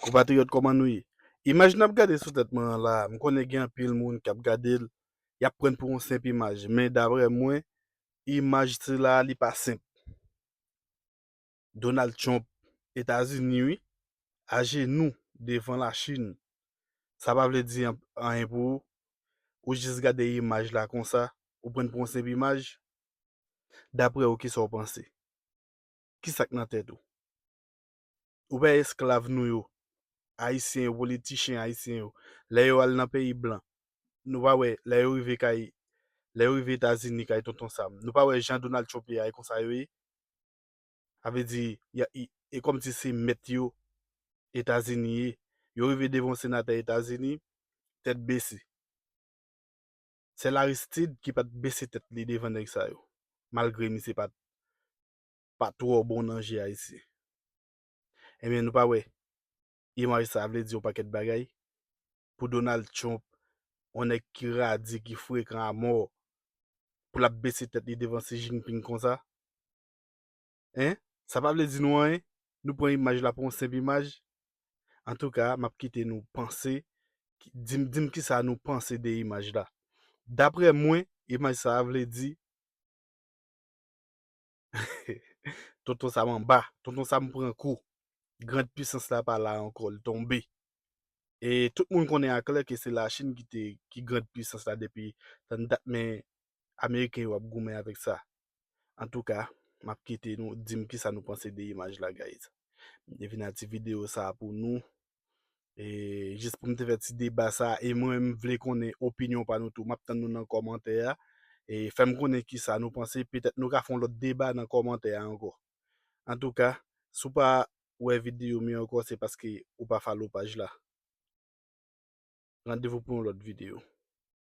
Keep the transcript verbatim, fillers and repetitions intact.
Konpatriyòt, kòman nou ye? Imaj n ap gade sou tèt mwen an la, m konnen gen anpil moun k ap gade l, y ap pran l pou yon senp imaj. Men daprè mwen, imaj sila a, li pa senp. Donald Trump, Etazini, wi, ajenou devan Lachin. Sa pa vle di an- anyen pou ou. Ou jis gade imaj la konsa, ou pran l pou yon senp imaj. Daprè ou, kisa w panse? Kisa k nan tèt ou? Ou pa esklav nou yo, Ayisyen yo, politichen ayisyen yo, lè yo al nan peyi blan, nou pa wè, lè yo rive kay, lè yo rive Etazini, kay Tonton Sam, nou pa wè jan Donald Trump ye a, e konsa yo ye? Sa vle di, y a- i- e kòmsi se mèt yo Etazini ye. Yo rive devan senatè Etazini, tèt bese. Sèl Aristide ki pa t bese tèt li devan nèg sa yo, malgre misye pa t, pa twò bon nan je ayisyen. Ebyen, nou pa wè, imaj sa a vle di yon pakèt bagay pou Donald Trump, yon nèg ki radi, ki frekan a mò, pou l ap bese tèt li devan Xi Jinping konsa? Hein? Sa pa vle di nou anyen? Nou pran imaj la pou yon senp imaj? Antouka, m ap kite nou panse, di m, di m kisa nou panse de imaj la. Daprè mwen, imaj sa a vle di Tonton Sam anba, Tonton Sam pran kou. Grand pisans la pa la ankò, li tonbe. E tout moun konnen aklè ke se Lachin ki te, ki grand pisans la depi tann dat, men Ameriken yo ap goumen avèk sa. Antouka, m ap kite nou, di m kisa nou panse de imaj la, guys. M te vin a ti videyo sa a pou nou. E jis pou m te fè ti deba sa a, e mwen, m vle konnen opinyon pa nou tou. M ap tann nou nan kòmantè a. E fè m konnen kisa nou panse. Petèt nou ka fè yon lòt deba nan kòmantè a ankò. Antouka, si w pa wè videyo m yo ankò, se paske ou pa follow paj la. Randevou pou yon lòt videyo.